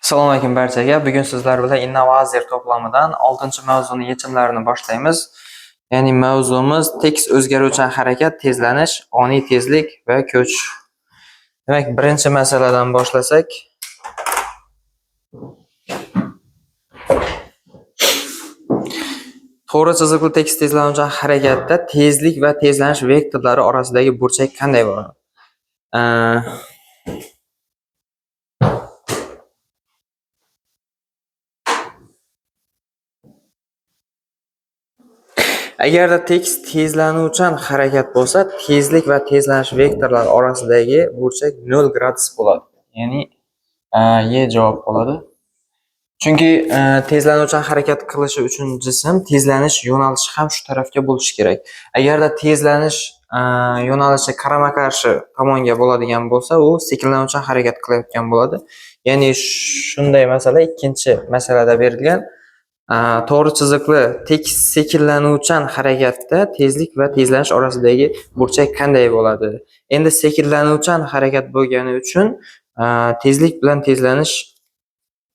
Assalomu alaykum barchaga. Bugun sizlar bilan Innovazer to'plamidan 6-mavzuni yechimlarini boshlaymiz. Ya'ni mavzumiz tekis o'zgaruvchan harakat, tezlanish, oniy tezlik va ko'chish. Demak, birinchi masaladan boshlasak. To'g'ri chiziqli tekis tezlanuvchan harakatda tezlik va tezlanish vektorlari orasidagi burchak qanday bo'ladi? Agarda tekis tezlanuvchan harakat bo'lsa, tezlik va tezlanish vektorlari orasidagi burchak 0 gradus bo'ladi. Ya'ni Y javob bo'ladi. Chunki tezlanuvchan harakat qilishi uchun jism tezlanish yo'nalishi ham shu tarafga bo'lishi kerak. Agarda tezlanish yo'nalishi qarama-qarshi tomonga bo'ladigan bo'lsa, u sekinlanuvchan harakat qilayotgan bo'ladi. Ya'ni shunday masala ikkinchi masalada berilgan. To'g'ri chiziqli tekis sekinlanuvchan harakatda tezlik va tezlanish orasidagi burchak qanday bo'ladi? Endi sekinlanuvchan harakat bo'lgani uchun tezlik bilan tezlanish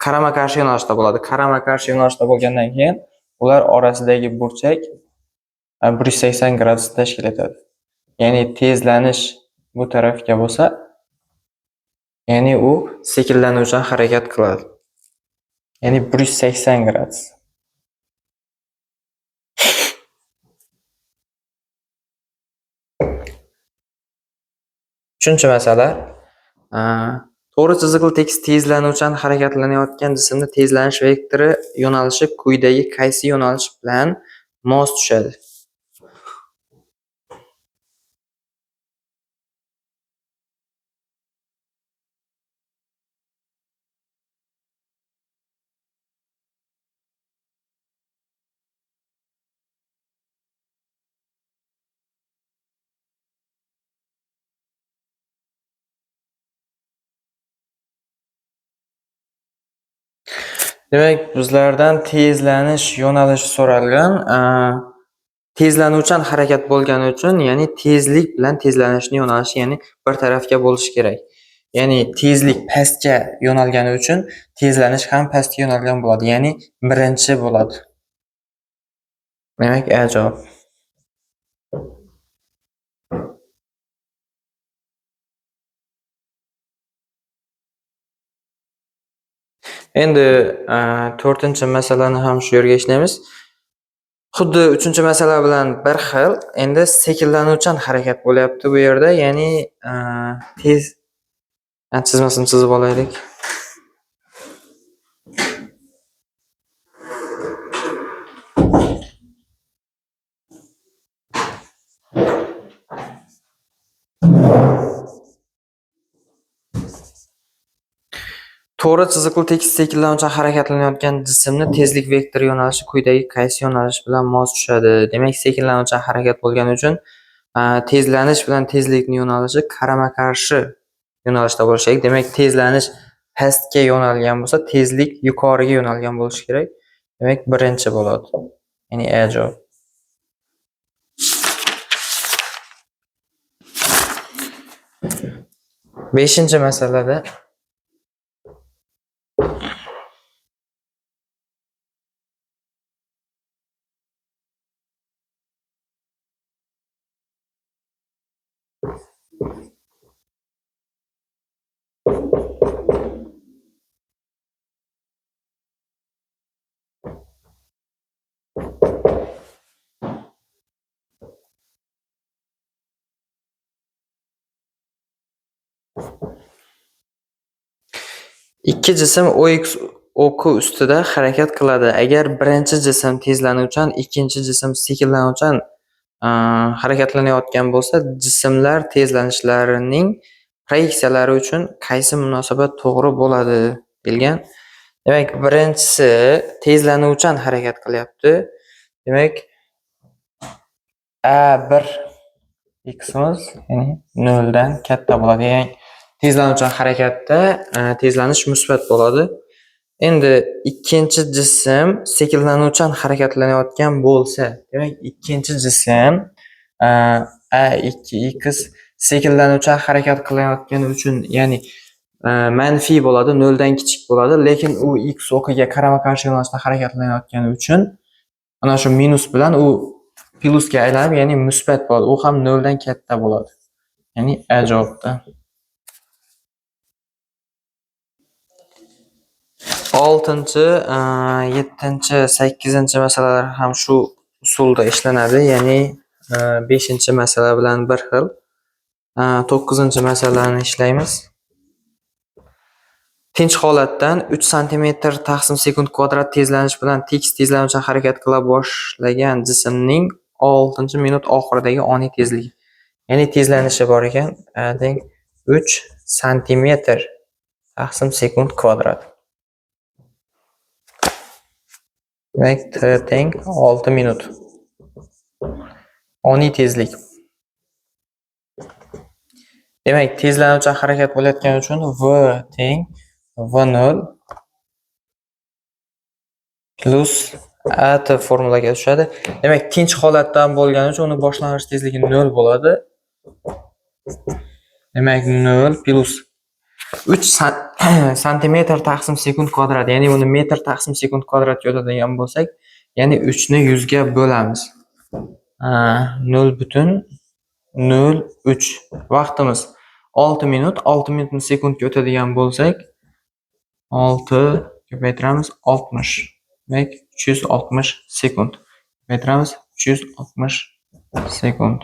qarama-qarshi yo'nalishda bo'ladi. Qarama-qarshi yo'nalishda bo'lgandan keyin ular orasidagi burchak 180 gradus tashkil etadi. Ya'ni tezlanish bu tarafga bo'lsa, ya'ni u sekinlanuvchan harakat qiladi. Ya'ni 180 gradus. Uchinchi masala. To'g'ri chiziqli tekis tezlanuvchan harakatlanayotgan jismni tezlanish vektori yo'nalishi quyidagi qaysi yo'nalish bilan mos tushadi? Demak, bizlardan tezlanish yo'nalishi so'ralgan. Tezlanuvchan harakat bo'lgani uchun, ya'ni tezlik bilan tezlanishning yo'nalishi, ya'ni bir tarafga bo'lishi kerak. Ya'ni tezlik pastga yo'nalgani uchun tezlanish ham pastga yo'nalgan bo'ladi, ya'ni birinchi bo'ladi. Demak, A javob. Endi to'rtinchi masalani ham shu yerga ishlaymiz. Xuddi uchinchi masala bilan bir xil. Endi sekinlanuvchan harakat bo'lyapti bu yerda, ya'ni tez chizmasini chizib olaylik. To'g'ri chiziqli tekis sekinlanuvchan harakatlanayotgan jismni tezlik vektori yo'nalishi quyidagi qaysi yo'nalish bilan mos tushadi? Demak, sekinlanuvchan harakat bo'lgani uchun tezlanish bilan tezlikning yo'nalishi qarama-qarshi yo'nalishda bo'lishi kerak. Demak, tezlanish pastga yo'nalgan bo'lsa, tezlik yuqoriga yo'nalgan bo'lishi kerak. Demak, birinchi bo'ladi. Ya'ni A javob. Beshinchi masalada ikki jism OX o'qi ustida harakat qiladi. Agar birinchi jism tezlanuvchan, ikkinchi jism sekinlanuvchan harakatlanayotgan bo'lsa, jismlar tezlanishlarining proyeksiyalari uchun qaysi munosabat to'g'ri bo'ladi degan. Demak, birinchisi tezlanuvchan harakat qilyapti. Demak, A1 x'imiz, ya'ni 0 dan katta bo'ladi. Ya'ni tezlanuvchan harakatda tezlanish musbat bo'ladi. Endi ikkinchi jism sekinlanuvchan harakatlanayotgan bo'lsa, demak, ikkinchi jism A2x sekinlanuvchan harakat qilayotgani uchun, ya'ni Manfiy bo'ladi, 0 dan kichik bo'ladi, lekin u x o'qiga qarama-qarshi yo'nalishda harakatlanayotgani uchun ana shu minus bilan u plusga aylanib, ya'ni musbat bo'ladi. U ham 0 dan katta bo'ladi. Ya'ni A javobda. 6-chi, 7-chi, 8-chi masalalar ham shu usulda ishlanadi, ya'ni 5-chi masala bilan bir xil. 9-chi masalani ishlaymiz. Tinch holatdan 3 sm taqsim sekund kvadrat tezlanish bilan tekis tezlanuvchan harakat qila boshlagan jismning 6-minut oxiridagi oniy tezligi. Ya'ni tezlanishi bor ekan, teng 3 sm taqsim sekund kvadrat. Demak, t teng 6 minut. Oniy tezlik. Demak, tezlanuvchan harakat bo'layotgani uchun v teng v0 plus at formulaga tushadi. Demak, tinch holatdan bo'lgani uchun uni boshlang'ich tezligi 0 bo'ladi. Demak, 0 plus 3 santimetr taqsim sekund kvadrat, ya'ni uni metr taqsim sekund kvadratga o'tadigan bo'lsak, ya'ni 3 ni 100 ga bo'lamiz. 0.03. Vaqtimiz 6 minut, 6 minutni sekundga o'tadigan bo'lsak, 6 ko'paytiramiz 60. Demak, 360 sekund. Ko'paytiramiz 360 sekund.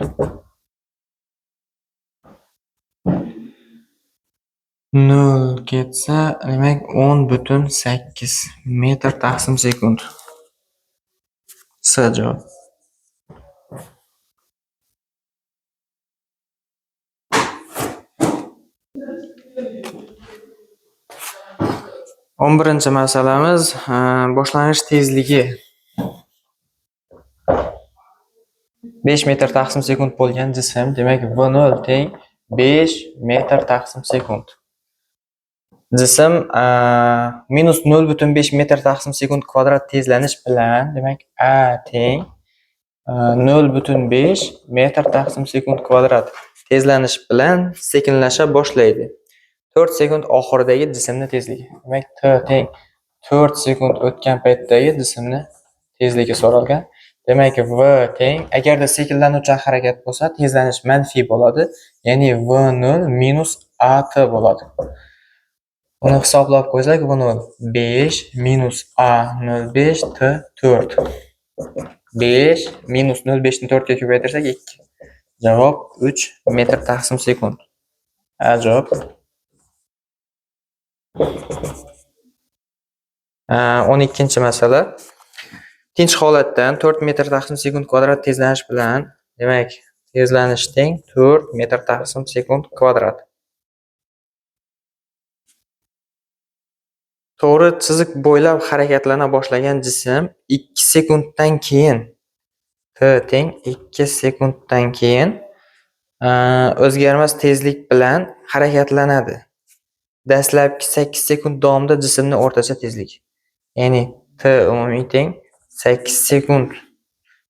0 ketsa, demak 10.8 metr taqsim sekund. S javob. 11-chi masalamiz boshlang'ich tezligi 5 metr taqsim sekund bo'lgan jism, demak v0 teng 5 metr taqsim sekund. Jism minus 0.5 metr taqsim sekund kvadrat tezlanish bilan, demak a teng 0.5 metr taqsim sekund kvadrat tezlanish bilan sekinlasha boshlaydi. 4 sekund oxiridagi jismning tezligi. Demak, t teng 4 sekund o'tgan paytdagi jismning tezligi so'ralgan. Demak, v teng, agarda sekinlanuvchan harakat bo'lsa, tezlanish manfiy bo'ladi, ya'ni v0 minus at bo'ladi. Uni hisoblab qo'ysak, v0 5 minus a 0.5 t 4. 5 minus 0.5 ni 4 ga ko'paytirsak 2. Javob 3 metr taqsim sekund. A javob. 12-chi masala. Tinch holatdan 4 metr taqsim sekund kvadrat tezlanish bilan, demak, tezlanish teng 4 metr taqsim sekund kvadrat. To'g'ri chiziq bo'ylab harakatlana boshlagan jism 2 sekunddan keyin t teng 2 sekunddan keyin o'zgarmas tezlik bilan harakatlanadi. Dastlabki 8 sekund davomida jismning o'rtacha tezligi, ya'ni t umumiy teng 8 sekund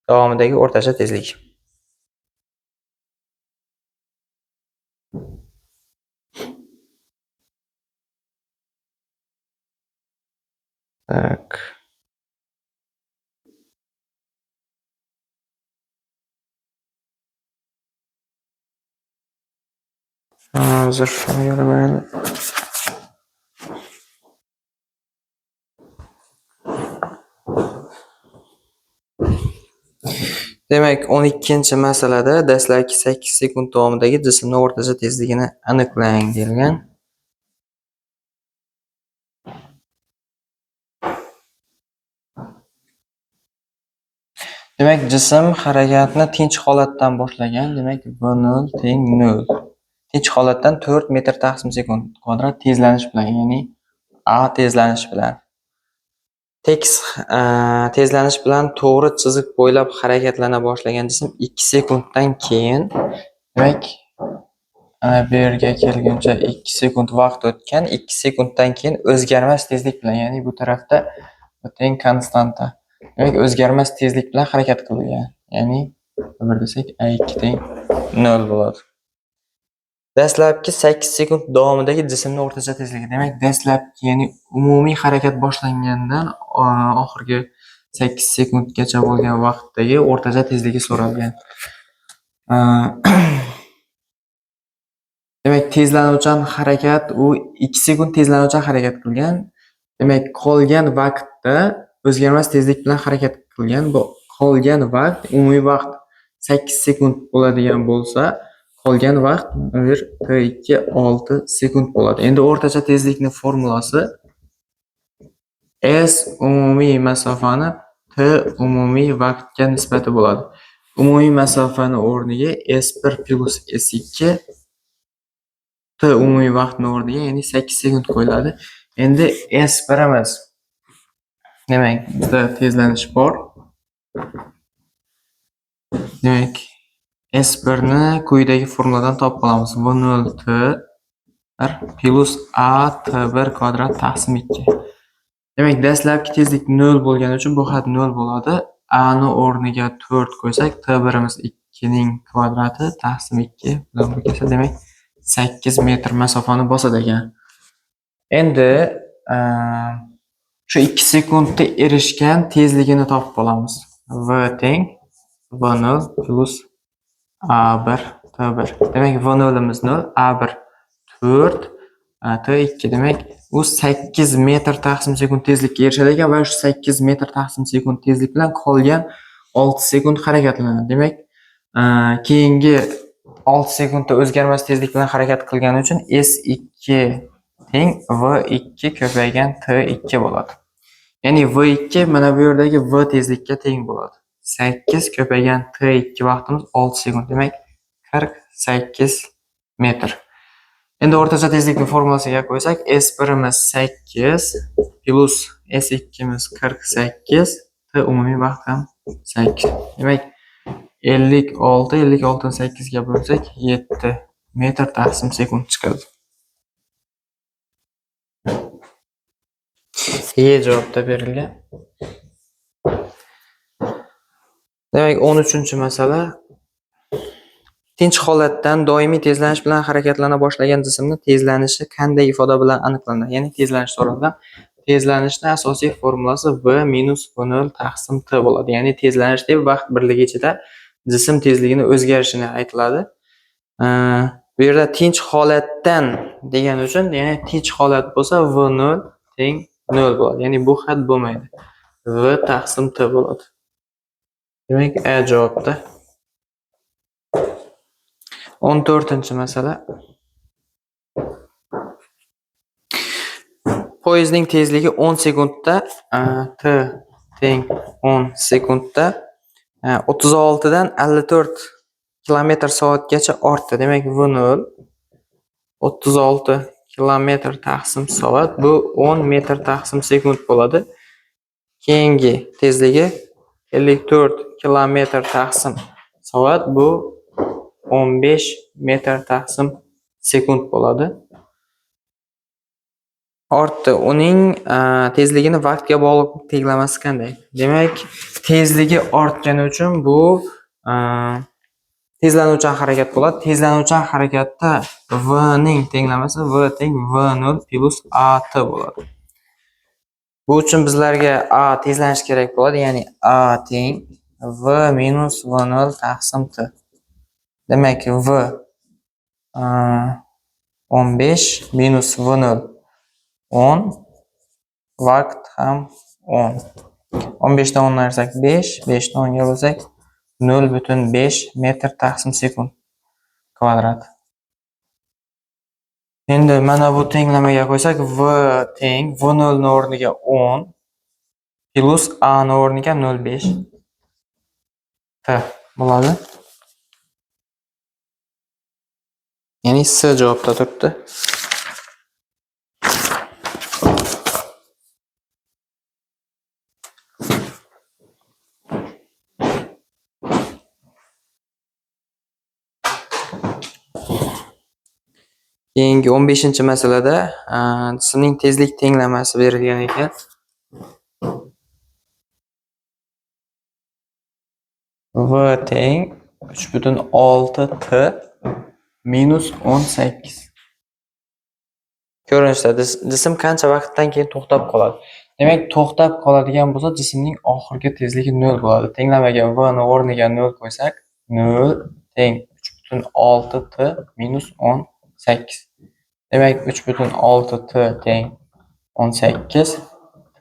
davomidagi o'rtacha tezlik. Tak. Hozir shuni. Demak, 12-chi masalada dastlabki 8 sekund davomidagi jismning o'rtacha tezligini aniqlang deyilgan. Demak, jism harakatni tinch holatdan boshlagan. Demak, v0 teng 0. Tinch holatdan 4 metr taqsim sekund kvadrat tezlanish bilan, ya'ni a tezlanish bilan. Tekis tezlanish bilan to'g'ri chiziq bo'ylab harakatlana boshlagan jism 2 sekunddan keyin, demak, ana bu yerga kelguncha 2 sekund vaqt o'tgan, 2 sekunddan keyin o'zgarmas tezlik bilan, ya'ni bu tarafda teng konstanta. Demak, o'zgarmas tezlik bilan harakat qilgan. Ya'ni bir desak a2 teng 0 bo'ladi. Dastlabki 8 sekund davomidagi jismning o'rtacha tezligi. Demak, dastlabki, ya'ni umumiy harakat boshlangandan oxirgi 8 sekundgacha bo'lgan vaqtdagi o'rtacha tezligi so'ralgan. Demak, tezlanuvchan harakat, u 2 sekund tezlanuvchan harakat qilgan. Demak, qolgan vaqtda o'zgarmas tezlik bilan harakat qilgan. Bu qolgan vaqt, umumiy vaqt 8 sekund bo'ladigan bo'lsa, qolgan vaqt 1 T2 6 sekund bo'ladi. Endi o'rtacha tezlikning formulasi S umumiy masofani T umumiy vaqtga nisbati bo'ladi. Umumiy masofani o'rniga S1 plus S2 T umumiy vaqtni o'rniga, ya'ni 8 sekund qo'yiladi. Endi S1imiz. Demak, bizda tezlanish bor. Demak, S1 ni quyidagi formuladan topib olamiz. V0 T 1 plus A T1 kvadrat taqsim 2. Demak, dastlabki tezlik 0 bo'lgani uchun bu xat 0 bo'ladi. A ni o'rniga 4 qo'ysak, T1imiz 2 ning kvadrati taqsim 2 bilan bu kelsa, demak 8 metr masofani bosadi ekan. Endi shu 2 sekundda erishgan tezligini topib olamiz. V teng V0 plus A1 T1. Demak, V0imiz 0, A1 4, T2. Demak, u 8 metr taqsim sekund tezlikka erishadi ekan va shu 8 metr taqsim sekund tezlik bilan qolgan 6 sekund harakatlanadi. Demak, keyingi 6 sekundda o'zgarmas tezlik bilan harakat qilgani uchun S2 teng V2 ko'paygan T2 bo'ladi. Ya'ni V2 mana bu yerdagi V tezlikka teng bo'ladi. 8 ko'paygan T2 vaqtimiz 6 sekund. Demak, 48 metr. Endi o'rtacha tezlikning formulasiga qo'ysak, S1imiz 8 plus S2imiz 48, T umumiy vaqt ham 8. Demak, 56, 56 ni 8 ga bo'lsak, 7 metr taqsim sekund chiqadi. E javobda berilgan. Demak, 13-masala. Tinch holatdan doimiy tezlanish bilan harakatlana boshlagan jismning tezlanishi qanday ifoda bilan aniqlanadi? Ya'ni tezlanish so'ralgan. Tezlanishning asosiy formulasi V minus V0 taqsim T bo'ladi. Ya'ni tezlanish deb vaqt birligi ichida jism tezligini o'zgarishini aytiladi. Bu yerda tinch holatdan degani uchun, ya'ni tinch holat bo'lsa V0 teng 0 bo'ladi. Ya'ni bu xat bo'lmaydi. V taqsim T bo'ladi. Demak, A javobda. 14-masala. Poyezdning tezligi 10 sekundda, T teng 10 sekundda 36 dan 54 kilometr soatgacha ortdi. Demak, V0 36 kilometr taqsim soat, bu 10 metr taqsim sekund bo'ladi. Keyingi tezligi 54 kilometr taqsim soat, bu 15 metr taqsim sekund bo'ladi. Ortdi. Uning tezligini vaqtga bog'liq tenglamasi qanday? Demak, tezligi ortgani uchun bu tezlanuvchan harakat bo'ladi. Tezlanuvchan harakatda V ning tenglamasi V teng V0 plus AT bo'ladi. Bu uchun bizlarga A tezlanish kerak bo'ladi, ya'ni A teng V minus V0 taqsim T. Demak, V 15 minus V0 10, vaqt ham 10. 15 dan 10 ayirsak 5, 5 dan 10 ga bo'lsak 0,5 metr taqsim sekund kvadrat. Endi mana bu tenglamaga qo'ysak, V teng V0 ni o'rniga 10 plus A ni o'rniga 0,5 T bo'ladi. Ya'ni S javobda turibdi. Keyingi 15-masalada jismning tezlik tenglamasi berilgan ekan. V teng 3,6 T minus 18. Ko'rinishda jism qancha vaqtdan keyin to'xtab qoladi? Demak, to'xtab qoladigan bo'lsa, jismning oxirgi tezligi 0 bo'ladi. Tenglamaga v ni o'rniga 0 qo'ysak, 0 teng 3,6 t minus 18. Demak, 3,6 t teng 18,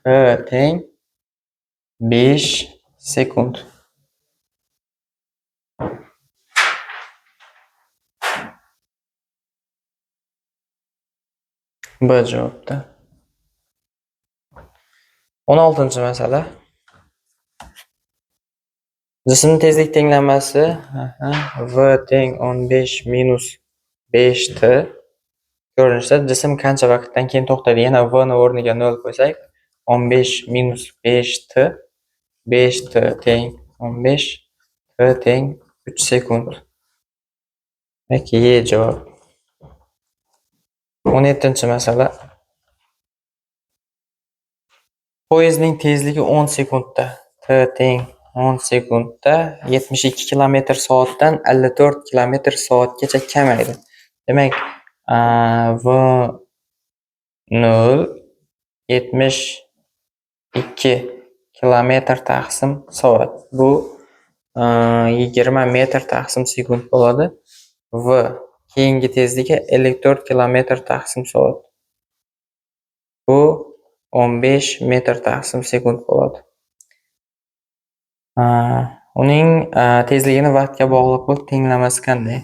t teng 5 sekund. B javobda. 16-masala. Jismning tezlik tenglamasi v teng 15 minus 5t. Ko'rinishda jism qancha vaqtdan keyin to'xtaydi? Yana v ni o'rniga 0 qo'ysak, 15 minus 5t, 5t teng 15, t teng 3 sekund. Demak, Y javob. 17-masala. Poyezdning tezligi 10 sekundda, t teng 10 sekundda 72 km/soatdan 54 km/soatgacha kamaydi. Demak, v 0 72 km/soat. Bu 20 metr taqsim sekund bo'ladi. V keyingi tezligi 54 km/soat. Bu 15 metr taqsim sekund bo'ladi. Uning tezligini vaqtga bog'liqlik tenglamasi qanday?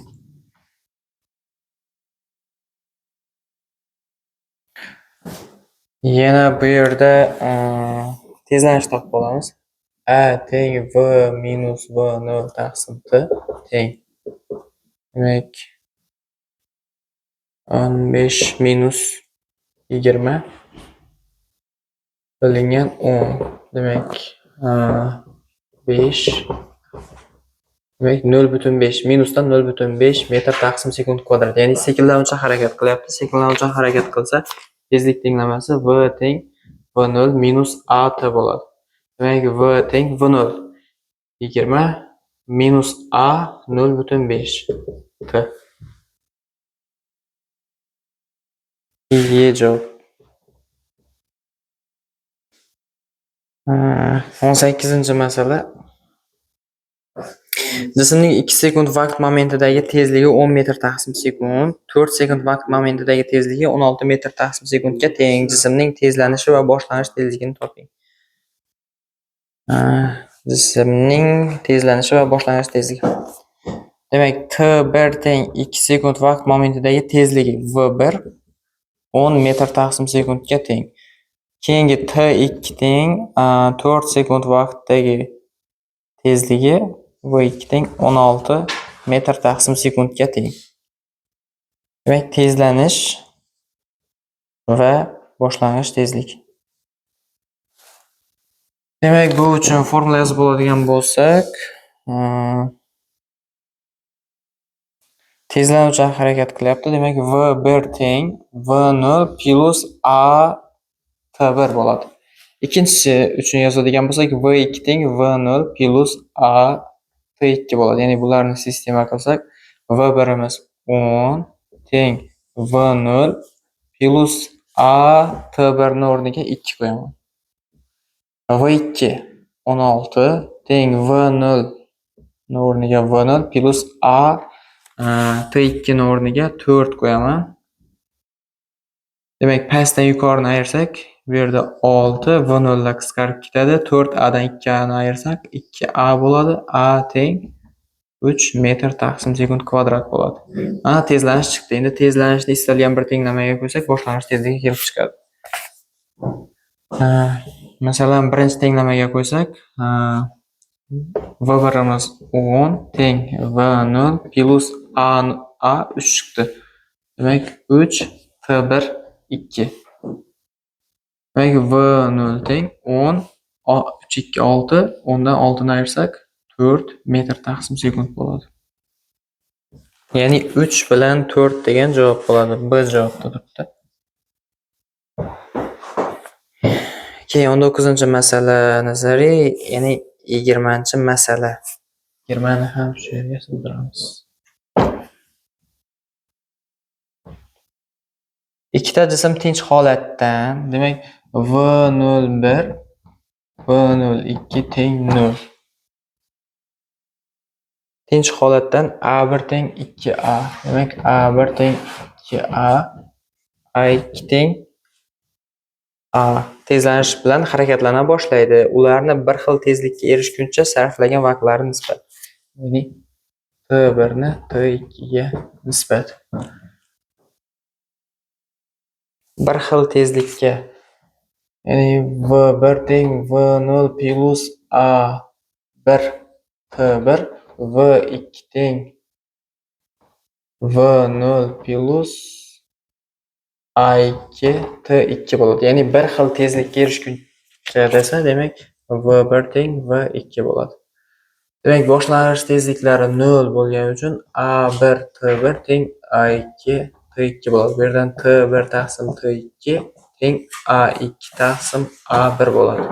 Yana bu yerda tezlanish topib olamiz. A teng v minus v 0 taqsim t teng. Demak, 15 minus 20 bo'lingan 10. Demak, 5. Demak, 0,5 minusdan 0,5 metr taqsim sekund kvadrat. Ya'ni sekinlanuvchi harakat qilyapti. Sekinlanuvchi harakat qilsa, tezlik tenglamasi v teng v0 minus at bo'ladi. Demak, v teng v0 20 minus a 0,5 t. Y javob. 18-masala. Jismning 2 sekund vaqt momentidagi tezligi 10 metr taqsim sekund, 4 sekund vaqt momentidagi tezligi 16 metr taqsim sekundga teng. Jismning tezlanishi va boshlanish tezligini toping. Jismning tezlanishi va boshlanish tezligi. Demak, T1 teng 2 sekund vaqt momentidagi tezligi V1 10 metr taqsim sekundga teng. Keyingi T2 teng 4 sekund vaqtdagi tezligi V2 teng 16 metr taqsim sekundga teng. Demak, tezlanish va boshlang'ich tezlik. Demak, bu uchun formula yozib oladigan bo'lsak, tezlanuvchi harakat qilyapti. Demak, V1 teng V0 plus A T1 bo'ladi. Ikkinchisi uchun yozadigan bo'lsak, V2 teng V0 plus A T2 bo'ladi. Ya'ni bularni sistema qilsak, V1imiz 10 teng V0 plus A T1 ni o'rniga 2 qo'yaman. V2 16 teng V0 ni o'rniga V0 plus A T2 ni o'rniga 4 qo'yaman. Demak, pastdan yuqorini ayirsak, bu yerda 6 V0 lar qisqarib ketadi. 4 A dan 2 A ni ayirsak, 2 A bo'ladi. A teng 3 metr taqsim sekund kvadrat bo'ladi. Mana tezlanish chiqdi. Endi tezlanishni istalgan bir tenglamaga qo'ysak, boshlang'ich tezligi kelib chiqadi. Masalan, birinchi tenglamaga qo'ysak, V1imiz 10 teng V0 plus A 3 chiqdi. Demak, 3 T1 2. Demak, V0 teng 10, 3 2 6, 10 dan 6 ni ayirsak 4 metr taqsim sekund bo'ladi. Ya'ni 3 bilan 4 degan javob bo'ladi. B javobda turibdi. Keyin 19-masala nazariy, ya'ni 20-masala. 20 ni ham shu yerga sig'diramiz. Ikkita jism tinch holatdan, demak V01 V02 teng 0. Tinch holatdan A1 teng 2A. Demak A1 teng 2A, A2 teng A. Tezlanish bilan harakatlana boshlaydi. Ularni bir xil tezlikka erishguncha sarflagan vaqtlari nisbat. Ya'ni T1 ni T2 ga nisbat. Bir xil tezlikka, ya'ni V1 teng V0 plus A1 T1, V2 teng V0 plus A2 T2 bo'ladi. Ya'ni bir xil tezlikka erishguncha desa, demak V1 teng V2 bo'ladi. Demak, boshlang'ich tezliklari 0 bo'lgani uchun A1 T1 teng A2 T2 bo'ladi. Bu yerdan T1 taqsim T2 teng A2 taqsim A1 bo'ladi.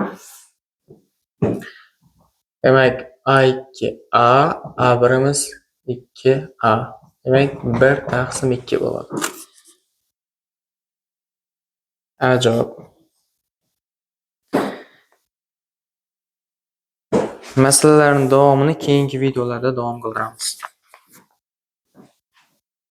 Demak, A2 A, A1imiz 2A. Demak, 1 taqsim 2 bo'ladi. A javob. Masalalarning davomini keyingi videolarda davom qildiramiz.